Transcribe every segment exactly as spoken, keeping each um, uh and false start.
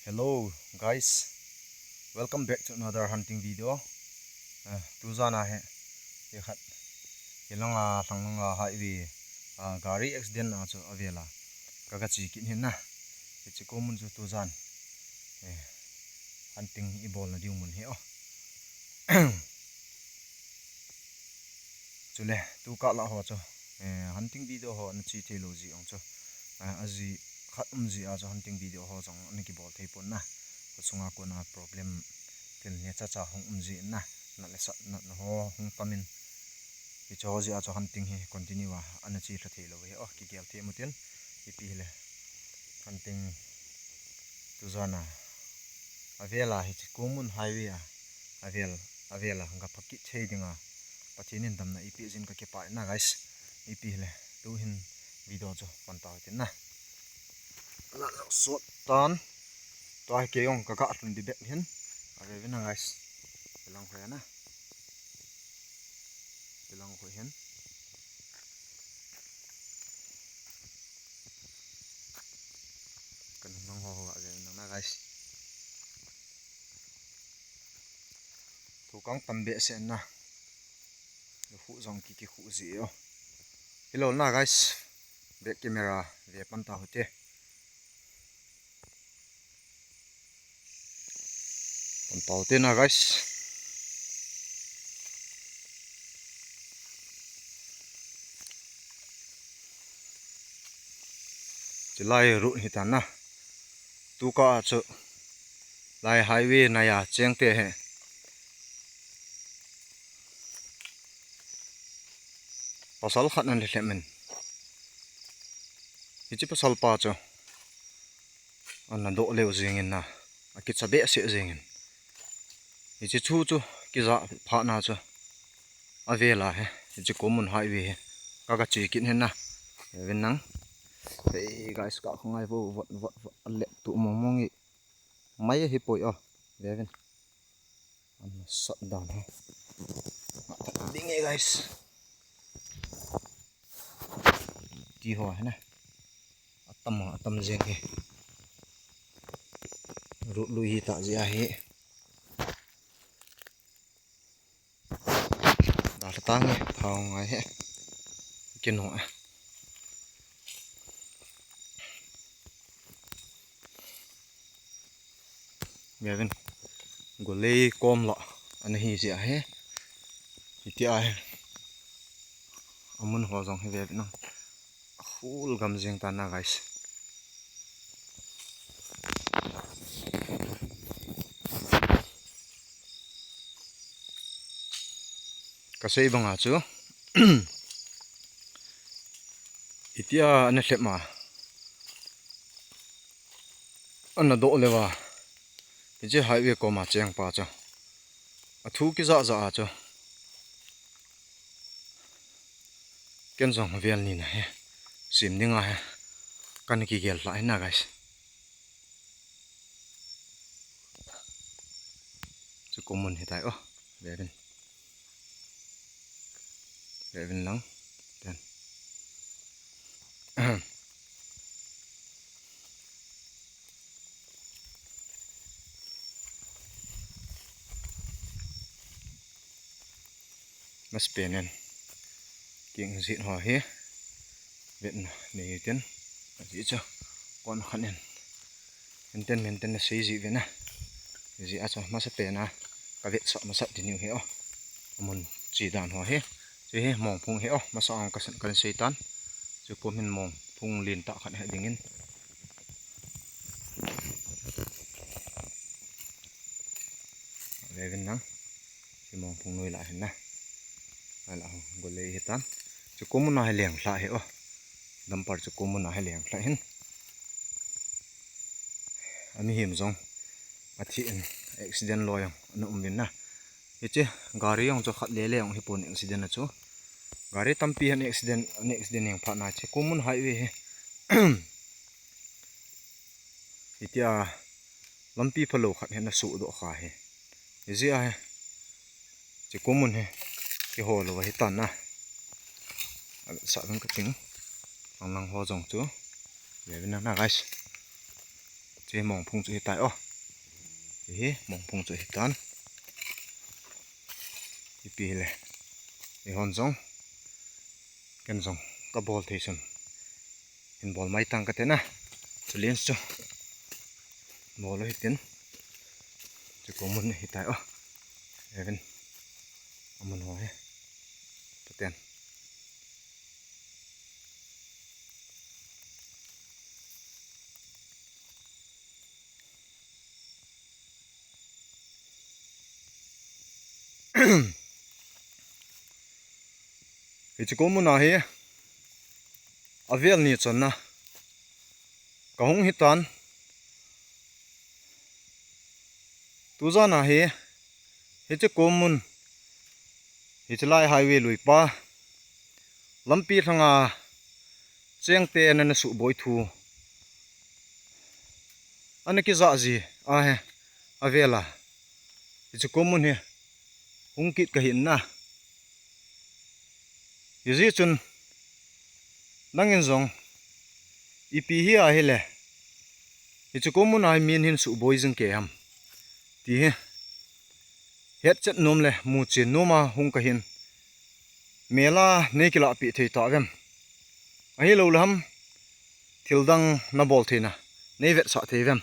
Hello guys, welcome back to another hunting video. Uh, tujan a hi, hi khat, hi langa, lhang langa highway, uh, gari accident a chu avel a kaga che kit hin na. Hiche ko mun chu tujan, eh, hunting ibolna diu mun hi o. Chule, tukah lah ho chu, eh, hunting video ho nache thei lou jeh jong chu, eh, ajeh khat um jeh a chu hunting video ho jong ana kibol thei pon na. Khosunga kona problem thil neocha cha hung um jeh in na, nat le sat natna ho hung tam in. Hiche ho jeh a chu hunting hi continue a ana che lha thei lou hi o, kigel thei mu tin. Ipi hile, hunting tujan a avel a hiche ko mun highway a avel, avel a ga pha kit thei dinga Pathen in damna eipeh jeh in kakipah e na guys. Ipi hile, tuhin video chu pan tau hitin na. Lah sot tan. Tua hi kei jong kaga lhun ding bep hin. Ave uvin na guys. Hilang hoi na. Hilang hoi hin. Kanung ho ho ave uvin na guys. Thu kang tam behseh na. Khu jong ki, kikhu ji o. Hilou na guys. Back camera ve pan tau hite. Pan tau hite na guys. Chulai road hi tan na. Tukah chu lai highway nai a cheng te hi. Pasal khat ana lhep in. Hiche pasal pa chu ana doh leu jeng in na, akicha behseh jeng in. Hiche thu chu kija phat na chu avel a hi, hiche ko mun highway hi kaga che kit hin na. Ve uvin nang. Hey guys, ka khangai vo, vot, vot, vot, ale tu mong mong i. Mai ahi poi o. Ve uvin. Ana sat dan ho. Ding e guys. Ti ho hi na. Atam ho, atam jeng hi. Road lui hi ta jeh ahi. Dalha tange, thao ngai he. Kino a. Ve uvin. Golei kom la. Ana hi jeh ahi. Hiti ahi. Amun ho jong hi ve uvin nang. Full gam jeng tan na guys. Kasei banga chu. Hitia ana lhep ma. Ana doh leuva. Hiche highway koma cheng pa chu. Athu kija ja a chu. Ken jong vel ni na hi. Sim dinga hi. Kana kigel lha hi na guys. Chu ko mun hitai o. Ve uvin. Ve uvin lang. Ten. Masapen in. King jit ho hi. Vetna nei tin. Ajeh chu. Kon khan in. Maintain, maintain na sei ji ve na. Ji a chu masapen a. Ka vetsah masat ding u hi o. Amun che dan ho hi. Chu hi mongphung hi o. Masa ang ka sen kan sei tan. Chu ko min mongphung lentah khat hi ding in. Ve uvin nang. Hi mongphung noi la hin na. Ala ho golei hi tan. Chu ko mun a hi leng lha hi o. Dumper chu ko mun a hi leng lha hin. Ami him jong. Athi in accident lo jong. Ana um vin na. Hiche gari jong chu khat le le jong hi pon accident a chu. Gari tampi han accident, an accident jeng phat na hiche ko mun highway hi. Hitia lampi phalou khat hi ana suhdoh kha hi. Hijeh a hi. Hiche ko mun hi. Kiho lou ahi tan na. Sa dang ka ting. Lang lang ho jong chu. Ve uvin na guys. Ti mongphung chu hitai o. Hi mongphung chu hitan. Ipi hile. Eihon jong. Ken jong kabol thei sun. Hin bol mai tang kate na. Challenge chu. Bol u hitin. Hiche ko mun hitai o. Even. Amun ho hi. Paten. Hiche ko mun a hi avel ni chonna kahung hitan. Tujan a hi hiche ko mun, hiche lai highway lui pa lampi lhanga chengte ana suboi thu ana kijah ji ahi, avel a. Hiche ko mun hi hung kit kahin na. Hijeh chun nangin jong ipi hi ahile, hiche ko mun a hi min hin suboi jing kei ham ti hi hetchet nom le muchen nom a hung kahin. Mel a nei kilahpeh thei tavem? Ahilou le ham thil dang nabol theina nei vetsah thei uvem?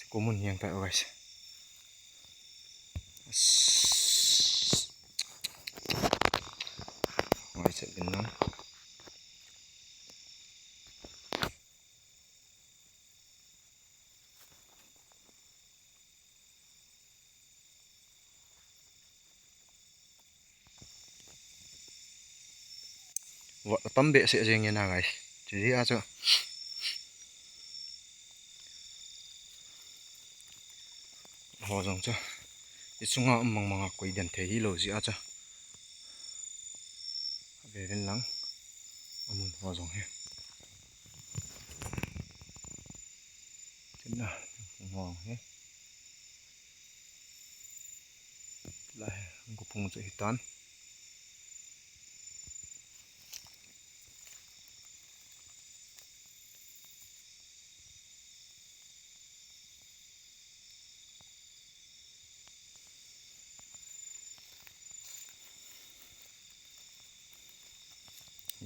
Ko mun hiang tai o guys. Ngai chet din lang. Vot atam behseh jeng e na guys. Chuti a chu. Ho jong chu. Ichunga um mang manga koi den thei hilou jeh a chu. Ve uvin lang. Amun ho jong hi. Tin na, ho jong hi. Lai, ko phung chu hitan.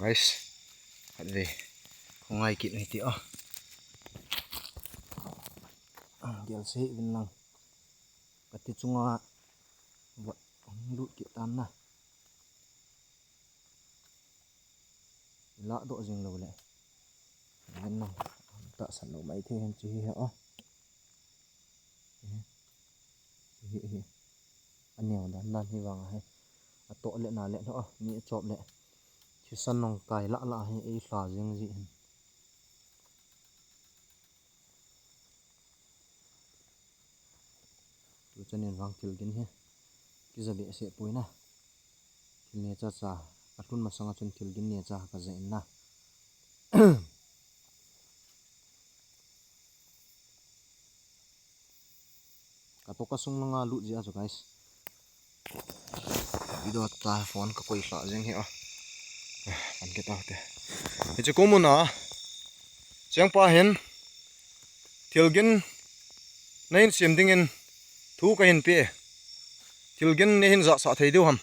Guys, khatvei khongai kit u hite o. Gel se uvin lang. Kati chunga vot hung lut kit tan na. Lah doh jing lou le. Ven lang. Tahsan lou mai thei hen chu hi o. Hi, hi, hi. Aneo dan dan hi vang ahi. Atoh le na le o. Ni achop le. Thisan nong kai lah lah hi eilha jing ji hin. Tuchan in vang thil gin hi kija behseh poi na. Thil neocha cha, alhun masang a chun thil gin neocha kaja in na. Katoh kasung langa lut jia chu guys. Video ta phone kakoi lha jeng hi a. Kan ke ta te. Hiche ko mun a. Chengpa hin thil gin neihin sem dingin thu kahin pe. Thil gin neihin jahsah thei diu ham?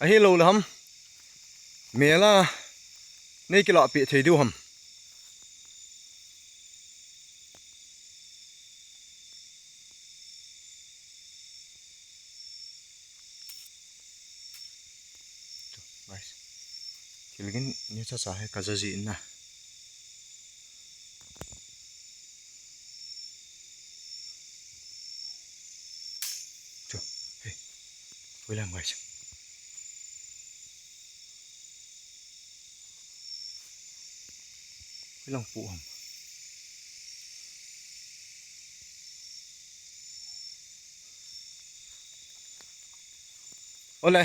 Ahilou le ham. Mel a nei kilah peh thei diu ham? Chu, guys. Thil gin neocha cha hi kaja ji in na. Chu, hey. Hoilang guys. Hoilang pu ham. Ole.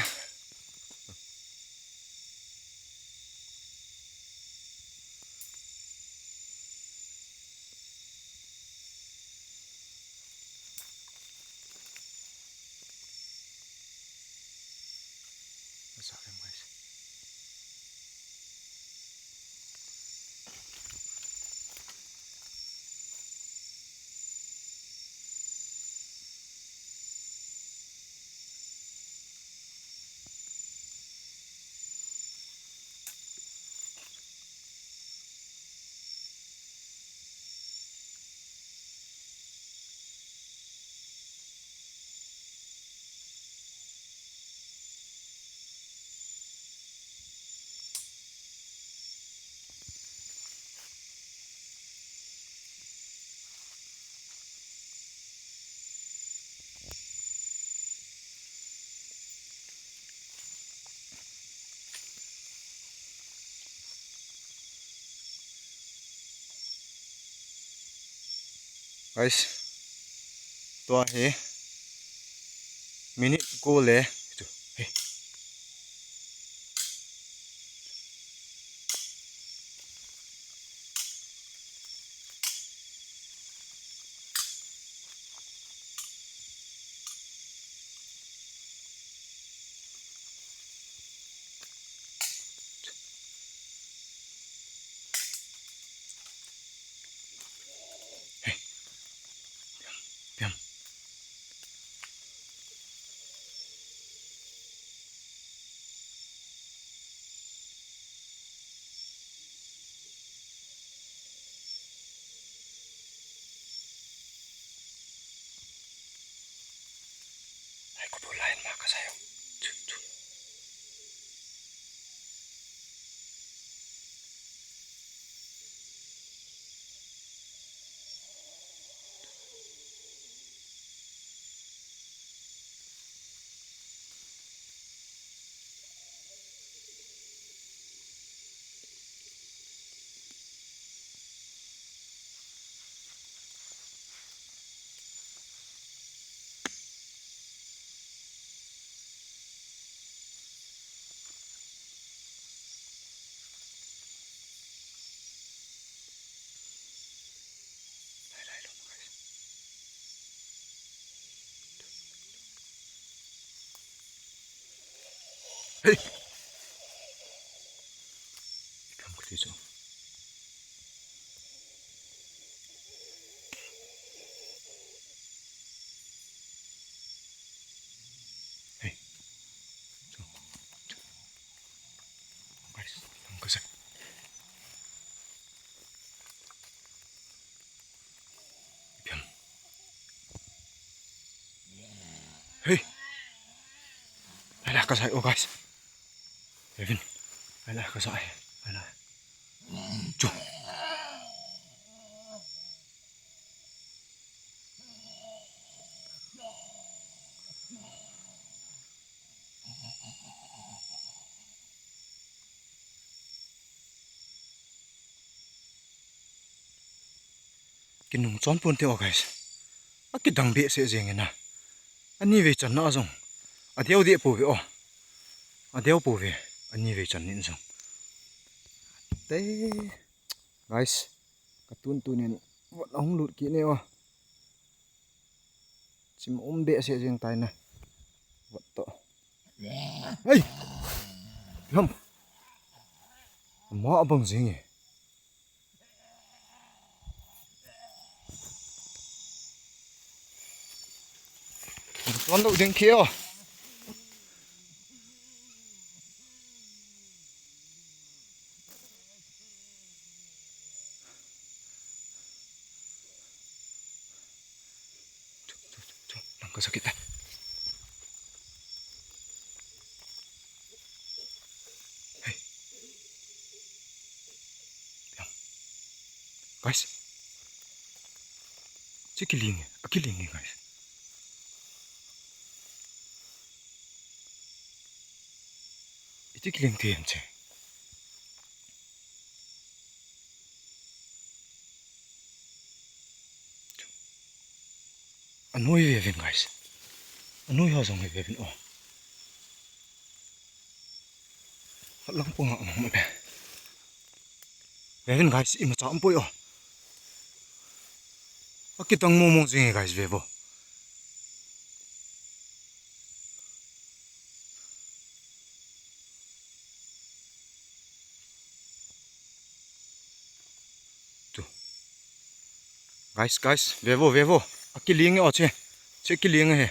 Guys, tua hi minute ko le. Chu, hey. Ai, ko bu lain ma ka sayo. Chu, chu. Hey. Kam kati chu. Hey. Chu. Chu. Guys, kam kasa. Hey. Ala kasai, oh guys. Kevin. Ala kasai. Ala. Chu. Kinung chon pon te o guys. Akidang behseh jeng e na. Ani vei channa jong. Adeu deh pouve o. Adeu pouve. Ani vei channin jong. Te. Guys. Katun tunin. Vot ahung lut kit ne o. Chim um behseh jeng tai na. Vot to. Hey. Ham. Ama abang jeng e. Tuan lo ding kio. Chu, chu, chu, chu. Lang kasakit eh. Hey. Diam. Guys. Che kiling e. Akiling e, guys. Iti kiling te em che. Anoi vevin, guys. Anoi ho jong hi vevin o. Khat lang pong a um le. Vevin, guys, imacha um poi o. Akitang momo jing e, guys, vevo. Tu. Guys, guys, vevo, vevo. Akiling e o che. Che kiling e.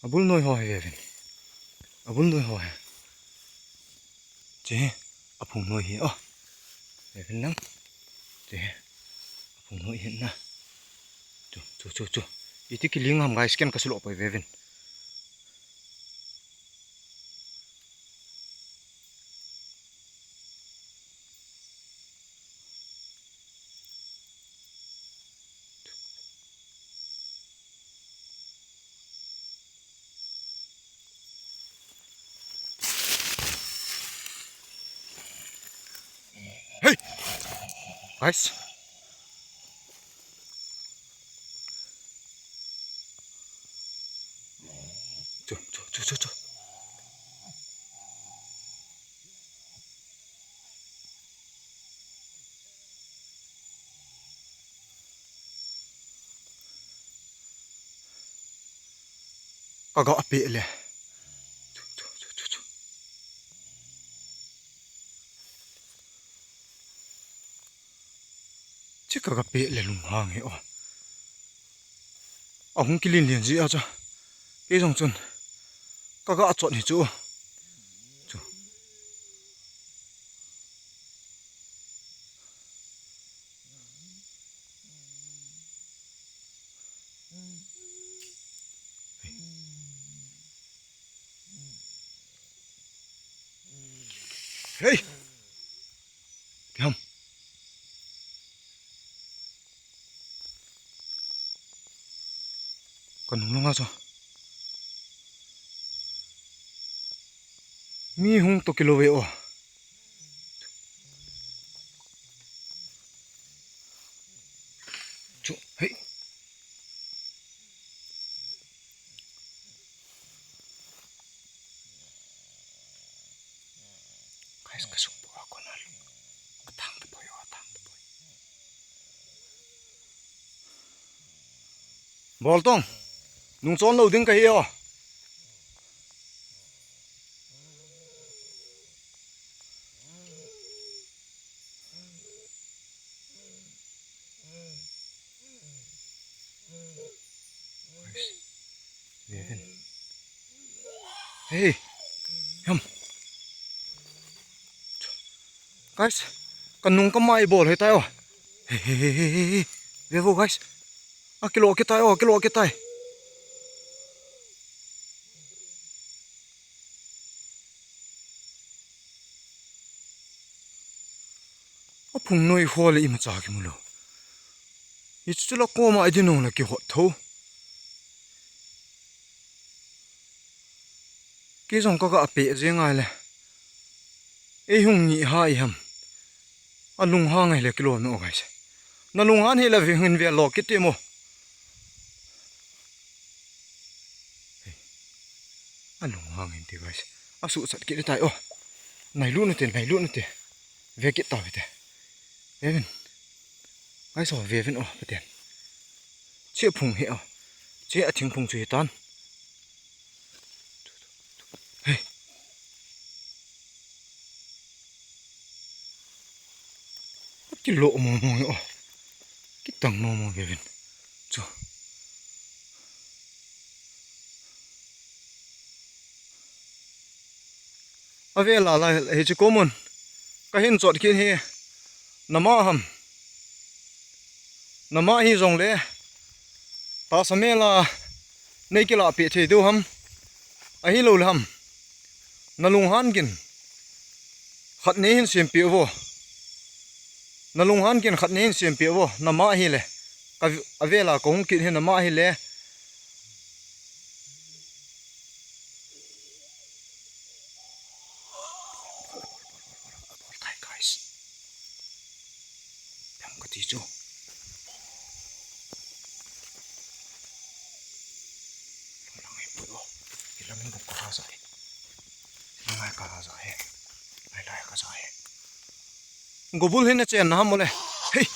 Abul noi ho hi vevin. Abul noi ho hi. Che, aphung noi hi. Oh. Vevin lang. Che, aphung noi hi na. Chu, chu, chu, chu. Iti kiling ham, guys, ken kasulo poi vevin. Guys. Chu, chu, chu, chu, chu. Ka ga peh le. Chu, chu, chu, chu, chu. Chi ka ga peh le lunghang hi o. Ahung kilin lin ji a cha. Kei jong chun ka ga chot hi chu. Chu. Hei. Ipi ham. Ka nung langa chu. Mi hung to kilo ve o. Chu, hei. Guys, ka sung po ako na. Ka thang ta poi, o, thang ta poi. Bol tong. Nung chon lo ding ka hi o. Hey. Yam. Guys, ka nung ka mai bol he tai o. Hey, hey, hey, hey, hey. Ve vo, guys. A kilo ke tai o, kilo ke tai. A phung noi ho le imacha kimu lo. Hichu la koma idin nong la kihot tho. Kei jong ka ga peh jeng ngai le. Ei hung ni ha i ham. A lunghang ngai le kilo no guys. Na lunghan hi la ve hin ve lo kiti mo. Hey. A lunghang hin ti guys. A suhchat kit tai o. Nai lu na te, nai lu na te. Ve kit ta ve te. Ve vin. Guys o, ve vin o, Pathen. Che phung hi o. Che a thing phung chu hi tan. Hey. Kilo mo mo o. Kitang mo mo ve vin. Chu. A ve la la hi chu komun. Ka hin chot kit hi. Nama ham. Nama hi jong le. Ta sa me la. Nei kila pe thei deu ham. Ahi lo le ham. Na lunghan gin. Khat nei hin sem pe vo. Na lunghan gin khat nei hin sem pe vo. Nama hi le. Ka v-, a ve la ka hung kit hi nama hi le. Bol tai, guys. Pem kati chu. Lang ai pui o. Ilang in ka ha sa e. Ilang ai ka ha sa e. Lai lai ka sa e. Gobul hin na chen na ham ole. Hey.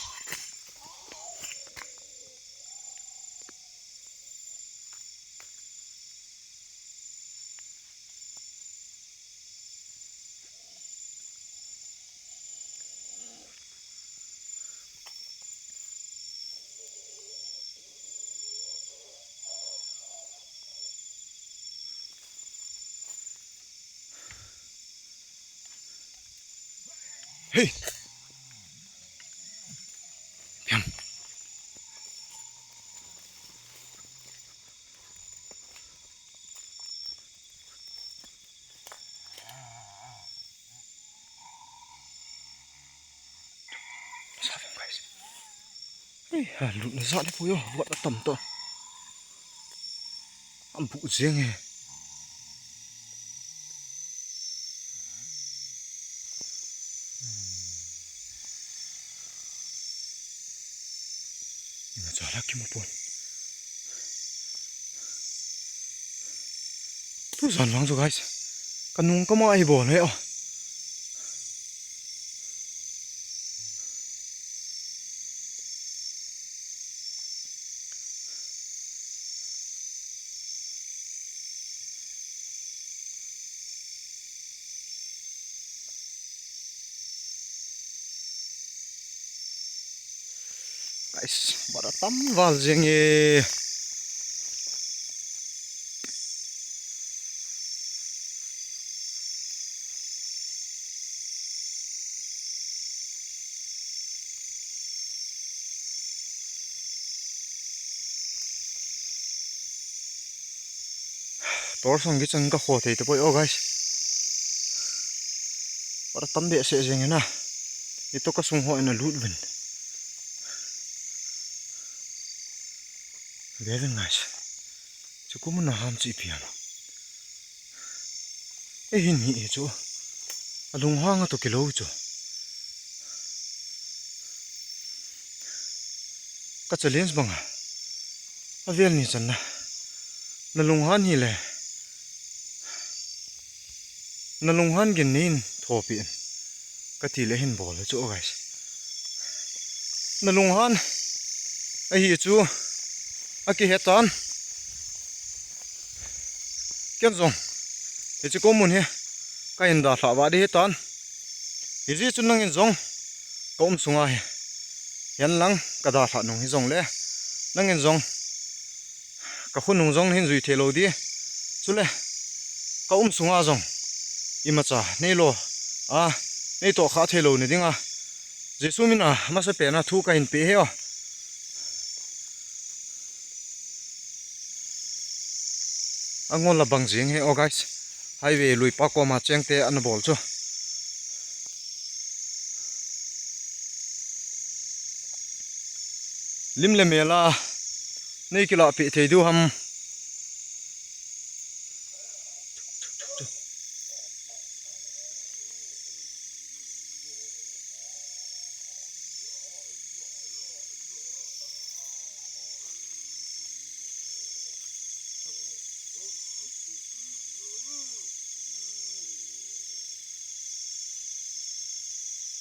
Hey. Piang. Sa vem guys. Ei, ha, lutna jat le poi o, vot atam ta. Am bu jeng e. Kimu pon. Tujan vang chu guys. Kanung kama hi bol he o. Guys, bara tam val jeng e. Tor sang kichan ka kho thei tapoi o guys. Bara tam behseh jeng e na. Ito kasung ho ina lut uvin. Ve uvin guys. Chu kum na ham chi pian. Ei hin hi e chu. Alunghang a to kilou chu. Ka challenge banga. Avel ni channa. Na lunghan hi le. Na lunghan gin nin thopi in. Ka ti le hin bol chu guys. Na lunghan. Ahi chu. Aki hetan. Ken jong. Hichi ko mun hi. Ka hin dalha va di hetan. Hiji chu nangin jong. Ka um sunga hi. Hian lang ka dalha nung hi jong le. Nangin jong. Ka khunung jong hin jui thei lo di. Chule. Ka um sunga jong. Imacha. Nei lo. A. Nei to kha thei lo ni dinga. Jesu mina. Masa pena thu ka hin pe he o. Angol la bang jing he o guys. Highway lui pa koma chengte ana bol chu. Lim le mela nei kila pi thei du ham.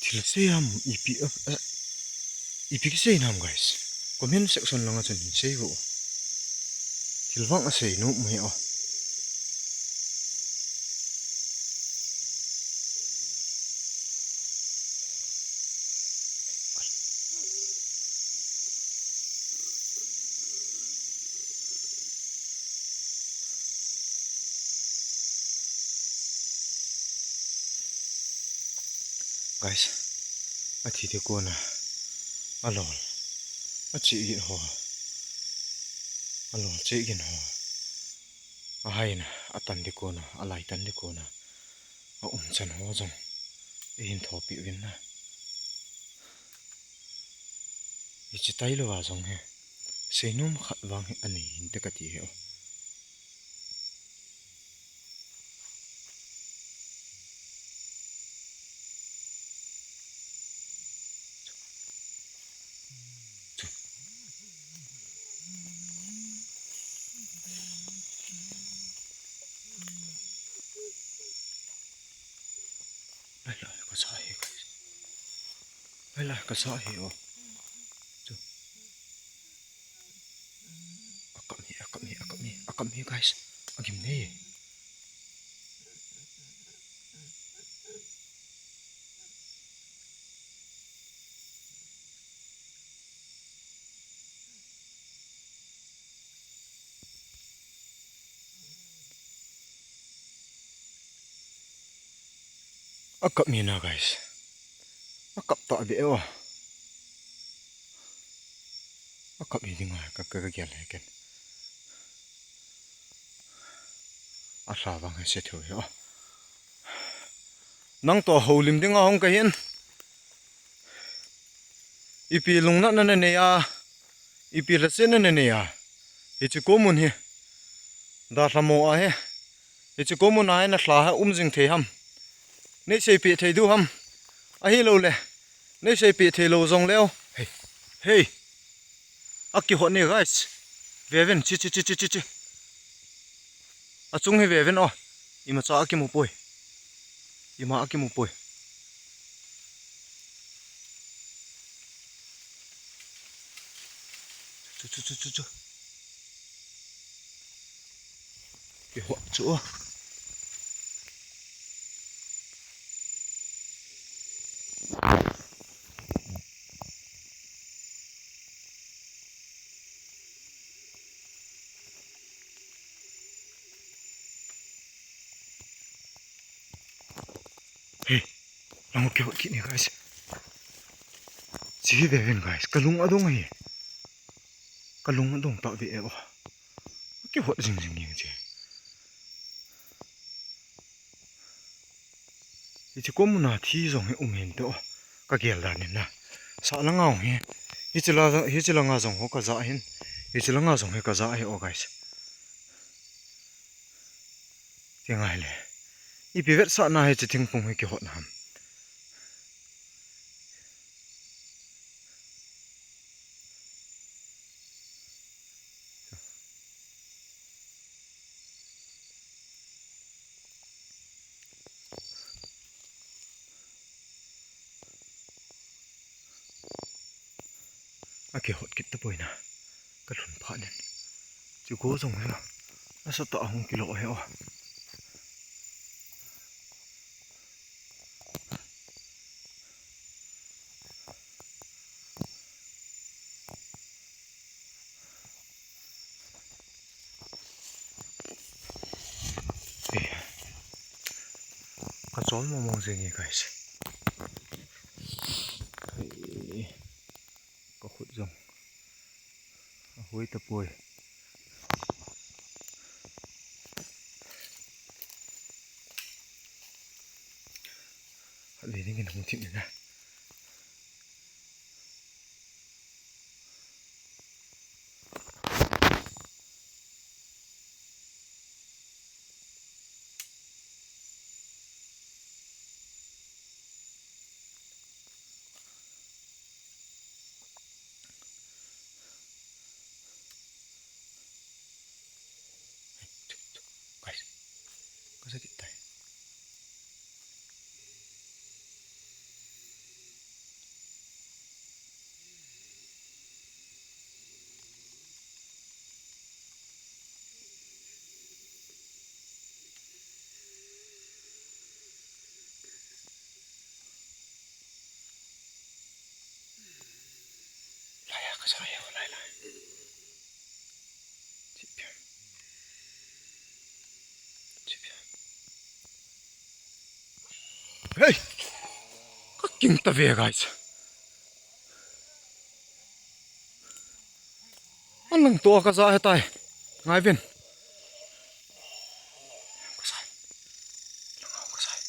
Thil sei ham ipi, eh, eh, ipi kisei nam guys. Comment section langa chun hin sei vo. Thil vang a sei nom mai o. Guys, athi te kona alol, achi gin ho, alol chi gin ho, ahaina, atan te kona, alai tan te kona, aum chan ho jong, ihin thopi uvin na. Hichi tailou a jong hi. Seinom khat vang hi anei hinte kati hi o. Lai lai, ka sa hi, guys. Lai lai, ka sa hi, o. Chu. Akam hi, akam hi, akam hi, akam hi, guys. Agim nei. Akap mi na, guys. Akap ta be o. Akap mi dinga ka, ka, ka gel he ken. Asa vang he se theu he o. Nang to holim dinga hung ka hin. Ipi lungnatna na nei a, ipi lhasetna na nei a, hichi ko mun hi dalha mo ahi. Hichi ko mun a hi na lha ha um jing thei ham? Nei seipeh thei diu ham? Ahilou le, nei seipeh thei lou jong leu. Hei, hei. Akihot ni guys. Vevin, chi, chi, chi, chi, chi, chi. Achung hi vevin o. Imacha akimu poi. Ima akimu poi. Chu, chu, chu, chu, chu. Kihot chu. Hey, lang kihot kit ni guys. Chi hi vevin guys, kalung adong hi. Kalung adong ta ve e o. Kihot jing jing jing chi. Hichi komuna thi jong hi um hin te o. Kagel dan in na. Sa langa jong hi. Hichi la, hichi langa jong ho kaja hin. Hichi langa jong hi kaja hi o guys. Ti ngai le. Ipi vetsahna hichi thingphung hi kihot na ham. Akihot kit tapoi na. Kalhun phat nin. Chu go jong hi. Nasatah a hung kilo hi o. Kachol mong mong jeng e guys. Kakhut jong ahui tapoi. Khatvei dingin hung thip ning a. Guys, kasakit tai. Lai a, kasai a, lai, lai. Chipia. Chipia. Hey! Kaking ta ve, guys. Anlang to kaja he tai. Ngai vin. Kasai. Lang a kasai.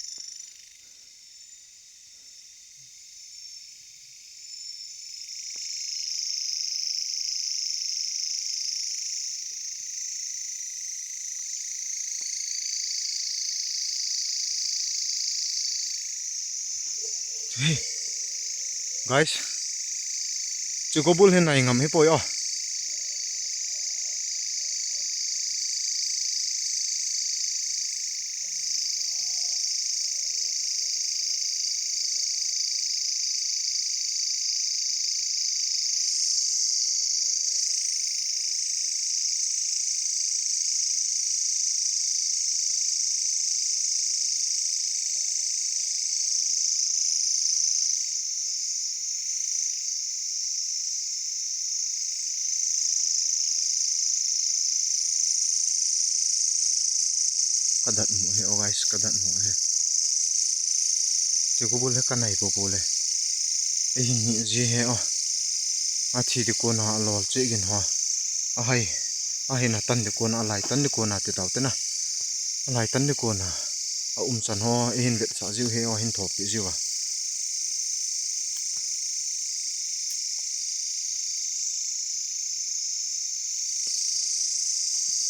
Hey. Guys. Chu go bul hin nai ngam hi poi o. Kadat mo he o guys, kadat mo he. Chu go bul he kanai po po le. Ehin hi ji he o. Athi di kona alol che gin ho. Ahai. Ahin atan di kona, alai tan di kona ti tau te na. Alai tan di kona. A um chan ho, ehin vetsah jiu he o, hin thopi jiu a.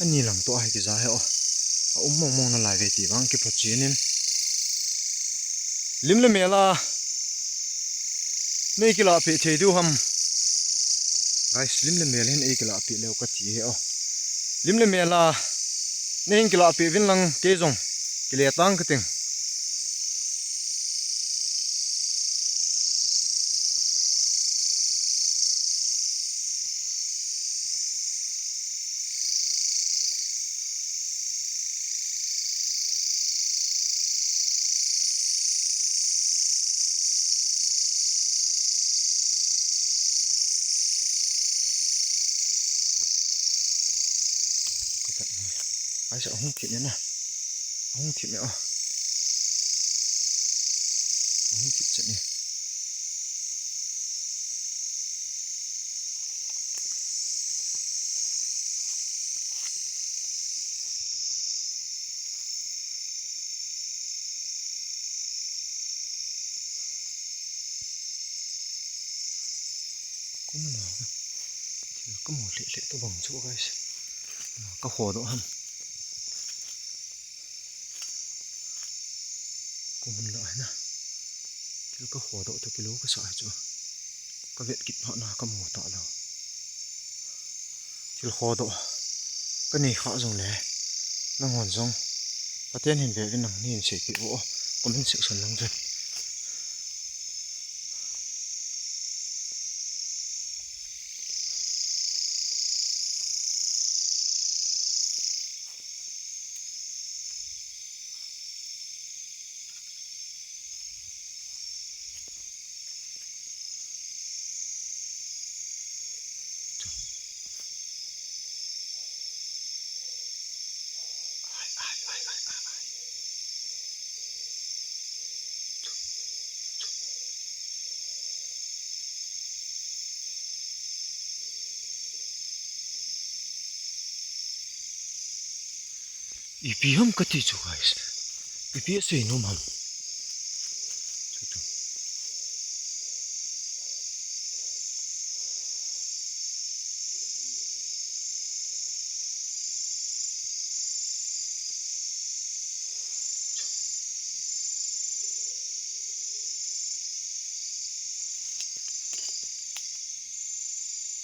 Ani lang to ahi kija he o. A um mong mong nalai ve ti vang kipha chinin. Lim le mel a. Nei kila pe thei diu ham. Guys, lim le mel hin ei kilah peh leu kati hi o. Lim le mel a nei hin kilah peh uvin lang kei jong kile tang kating. Ai sa, ahung thip e na. Ahung thip e o. Ahung thip chet e. Kum na. Thil ka mu leh leh to bang chu, guys. Ka ho doh ham. Kum la na. Thil ka ho doh to kilo ka sa chu. Ka vet kit phat na ka mu ta lou. Thil ho doh ka nei kha jong le, nanghon jong Pathen hin ve uvin, nangni hin seipeh uvin o, comment section lang chun. Ipi ham kati chu, guys. Ipi asei nom ham. Chutu.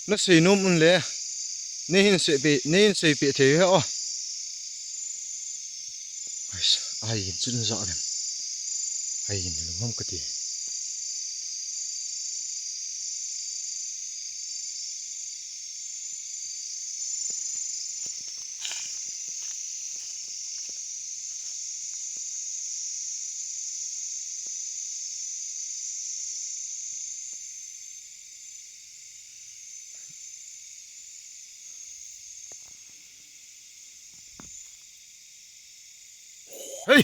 Na sei nom un le, nei hin seipeh, nei hin seipeh thei u he o. Ai, ai in chun ja lem. Ai in lum ham kati. Hei!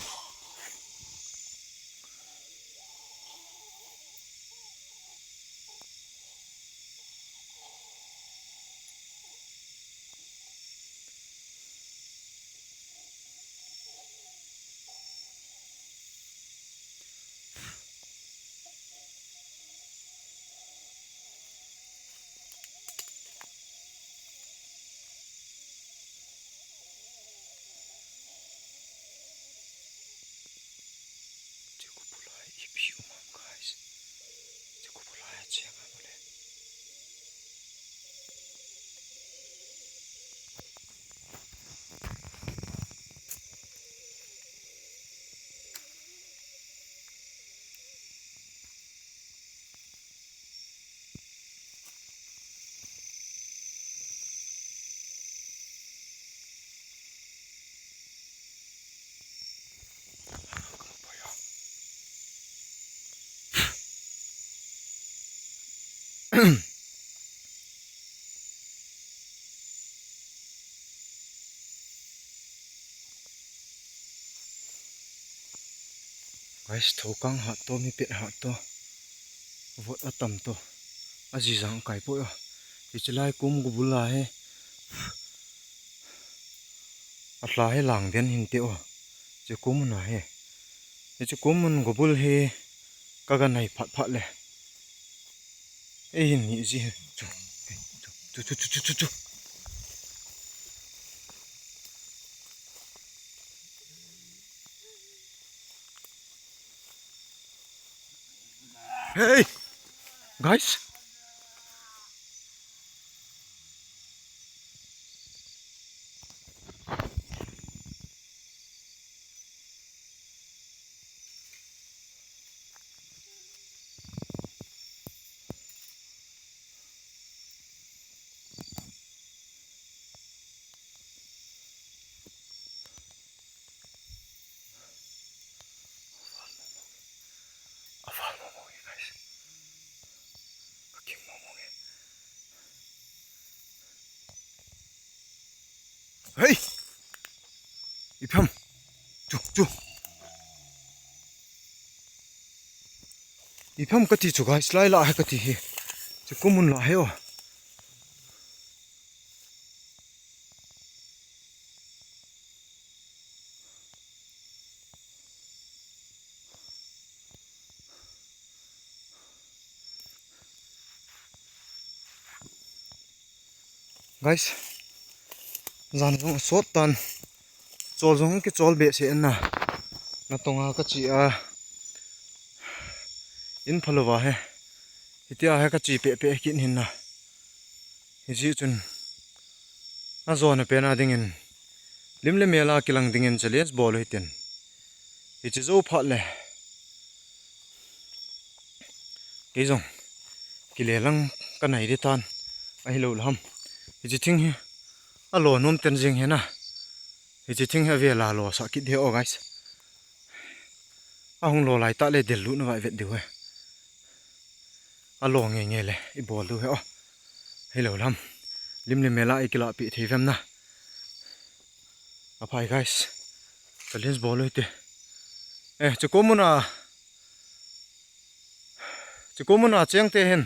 Che ku bulai ipi um ham, guys. Che ku bulai a che nga bole. Guys, thokang hat to, mi pet hat to, vot atam to, aji jang kai poi o. Hiche lai kum gobul a hi, alha hi lang den hinte o. Hiche kum un a hi, hiche kum un gobul hi ka ga nai phat phat le. Ei hin ni ji. Chu. Chu, chu, chu, chu, chu, chu. Hey, guys. Hei! Ipi ham. Chu, chu. Ipi ham kati chu guys, lai la hai kati hi. Chu kumun la hai o. Guys, jan jong asot tan, chol jong kichol behseh na, natonga kache a, in phalou va he, hitia he kache pehpeh kit hin na, hiche chun, ajona pen a dingin, lim le mel a kilang dingin challenge bol u hitin, hiche jou phat le, Kei jong kile lang kanai di tan, ahilou le ham. Hiche thing hi alo nom ten jing hi na. Hiche thing hi avel a lo sah kit di o guys. Ahung lo lai tah le del lut na vai vet diu he. Alo nge nge le ibol diu he o. Hilou le ham. Lim le mel a ikilah pi thei vem na. Aphai guys. Challenge bol u hite. Eh, chuko muna. Chuko muna cheng te hin.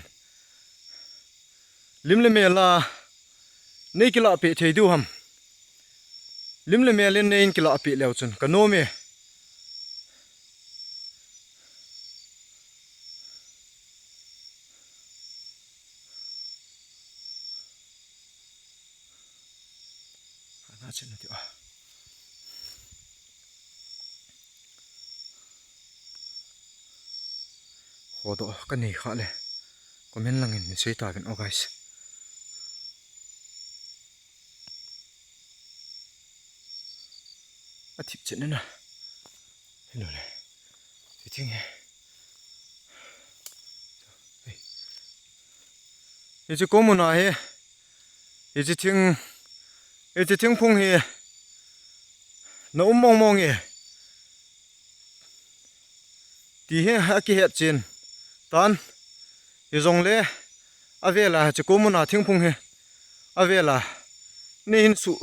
Lim le mel a. Nei kilah pi thei diu ham. Lim le mel in nei kilah pi leu chun. Ka nom e. Ana chin na ti a. Khodoh ka nei kha le. Comment lang in ni sei ta vin o guys. Athip chen na. Hello le. Ti thing he. Hiche ko muna hi. Hiche thing. Hiche thingphung hi. Na um mong mong e. Ti hi akihet chen. Tan. Hijongle. Avel a. Hiche ko muna thingphung hi. Avel a. Nei hin suh.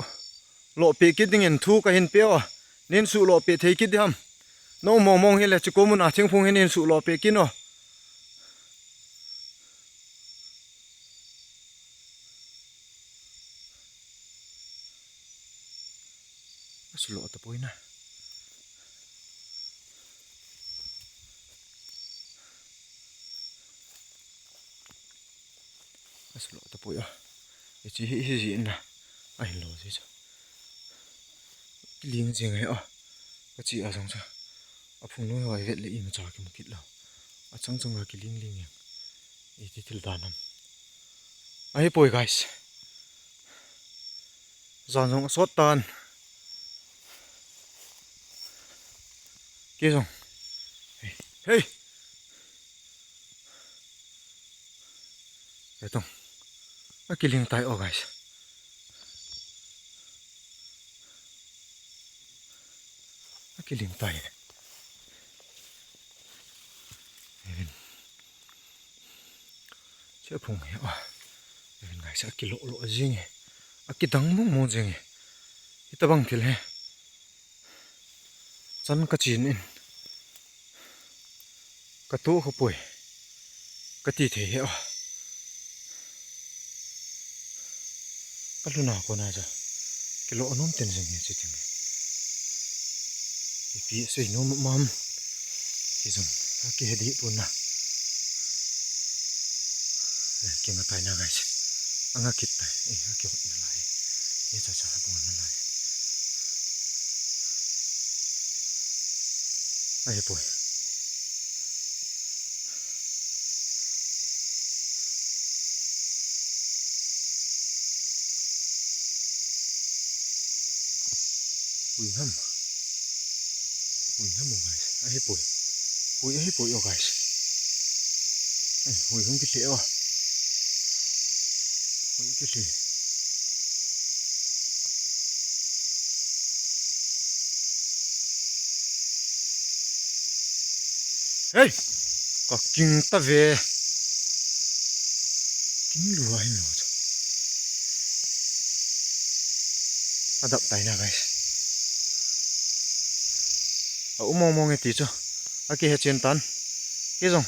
Lohpeh kit dingin thu kahin pe o. Nei hin suh lohpeh thei kit di ham. Na um mong mong hile chuko muna thingphung hi nei hin suh lohpeh kit o. Asuh lo tapoi na. Asuh lo tapoi a. Hiche hi, hi ji na. Ahin lo ji chu. Kiling jing e a. Kache a jong chu. Aphung noi vai vet le imacha kimu kit lou. Achang chang a kiling ling jeng. Iti thil dan ham. Ahipoi guys. Jan jong asot tan. Kei jong. Hey. Hey. Etong. Akiling tai o guys. Akiling tai. Even. Che phung he o. Even guys, akilo lo jing e. Akidang mong mong jing e. Hitabang thil he. Chan kachen in. Katoh khopoi. Kati thei he o. Kalhun a kona ja. Kilo nom ten jing he che thing. Ipi sei nom mam. Ti jong. Akihe di pon na. Eh, kinga tai na guys. Anga kit tai. Eh, akihot na lai. Ni cha cha bol na lai. Ahipoi. Hui ham. Hui ham o guys. Ahipoi. Hui ahipoi o guys. Eh, hui hung kile o. Hui kile. Hey! Kaking ta ve. King lua hin lo chu. Adap tai na, guys. A um mong mong e ti chu. Akihe chen tan. Kei jong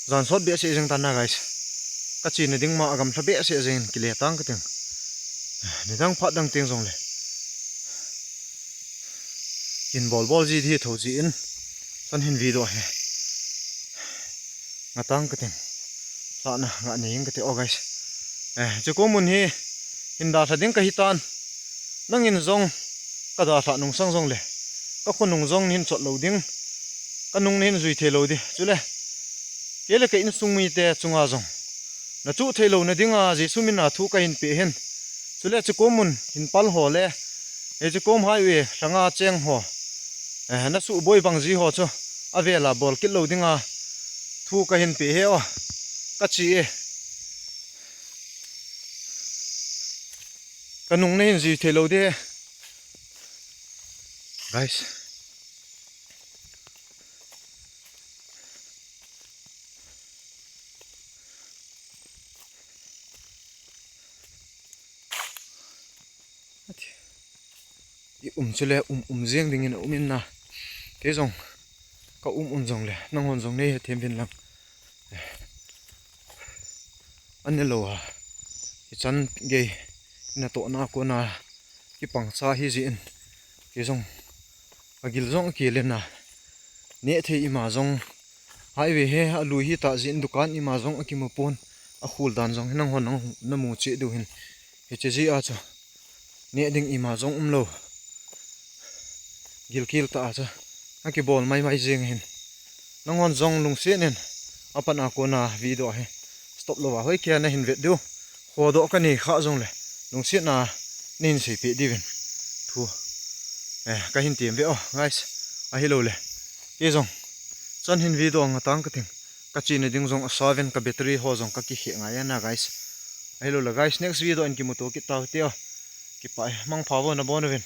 jan sot behseh jeng tan na, guys. Ka chena ding ma a gamla behseh jeng in kile tang ka ting. Nidang phat dang teng jongle kin bol bol ji di tho ji in. Chun hin video hi nga tang ka ting. Lhahna nga nei ing ka ti o, guys. Eh, chu ko mun hi hin dalha ding ka hi tan. Nangin jong ka dalha nung sang jongle ka khonung jong hin chot lo ding. Ka nung hin jui thei lo di. Chule kei le ka insung mite chunga jong na chu thei lo na dinga Jesu mina thu ka hin pe hin. Chule chu ko mun hin pal ho le, e chu kom highway langa cheng ho, eh, na su boi bang ji ho chu avela bol kit lo dinga thu ka hin pe hi o. Ka chi e. Ka nung na hin jui thei lo di. Guys. I um chule um um jeng dingin a um in na. Kei jong ka um um jongle nanghon jong nei hethem vin lang. An ne lo a, hichan gei natohna kona kipang cha hi jin, kei jong agil jong akile na. Neh thei ima jong highway he alui hi ta jin, dukan ima jong akimu pon, akhul dan jong hi nanghon nang namu cheh diu hin. Hiche ji a chu neh ding ima jong um lo. Gilkel ta a chu akibol mai mai jeng hin. Nanghon jong lungset in apat a kona video hi stop lo a hoi kei a na hin vet diu. Khodoh ka nei kha jongle lungset na nin seipeh diuvin thu, eh, ka hin tem ve o, guys. Ahilou le kei jong chun hin video nga tang ka ting. Ka chena ding jong asa vin, ka battery ho jong ka kikhe ngai a na, guys. Ahilou le, guys, next video in kimuto kit tau te o. Kipah e, mangpha vo nabon uvin.